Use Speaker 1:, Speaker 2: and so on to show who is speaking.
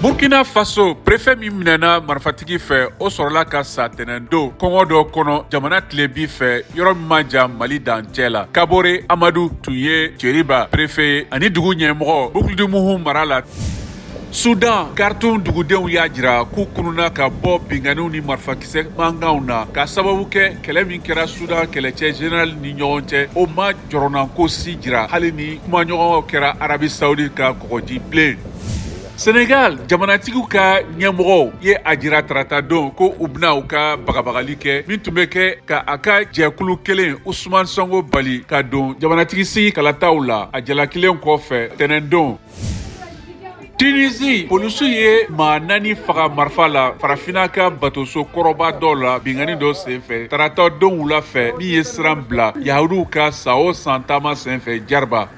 Speaker 1: Burkina Faso, préfet min minɛna marifatigi fɛ, o sɔrɔla ka sa tɛnɛndon kɔngɔ dɔ kɔnɔ jamana tilebin fɛ, yɔrɔ min man jan Mali dancɛ la. Kabore Amadu tun ye Jeriba préfet ye ani dugu ɲɛmɔgɔ Boucle-du-Mouhoun mara la. Sudan, Khartoum dugudenw y'a jira k'u kununa ka bɔ binkanniw ni marifakisɛ mankanw na ka sababu kɛ kɛlɛ min kɛra Sudan kɛlɛcɛ général ni ɲɔgɔn cɛ. O ma jɔrɔnanko si jira, hali ni kumaɲɔgɔnw kɛra Arabie Saoudite ka kɔgɔji bilen. Senegal jamanatigiw ka ɲɛmɔgɔw ye a jira taratadon ko u bɛna u ka bagabagali kɛ min tun bɛ kɛ ka a ka jɛkulu kelen Ousmane Sonko bali ka don jamanatigi sigi kalataw la, a jalakilen kɔfɛ tɛnɛndon. Tunisie, polisiw ye maa 4 faga marifa la Farafinna ka batoso kɔrɔba dɔ la binkanni dɔ senfɛ tarata don wula fɛ, min ye siran bila Yahudiw ka san o san taama senfɛ Jariba.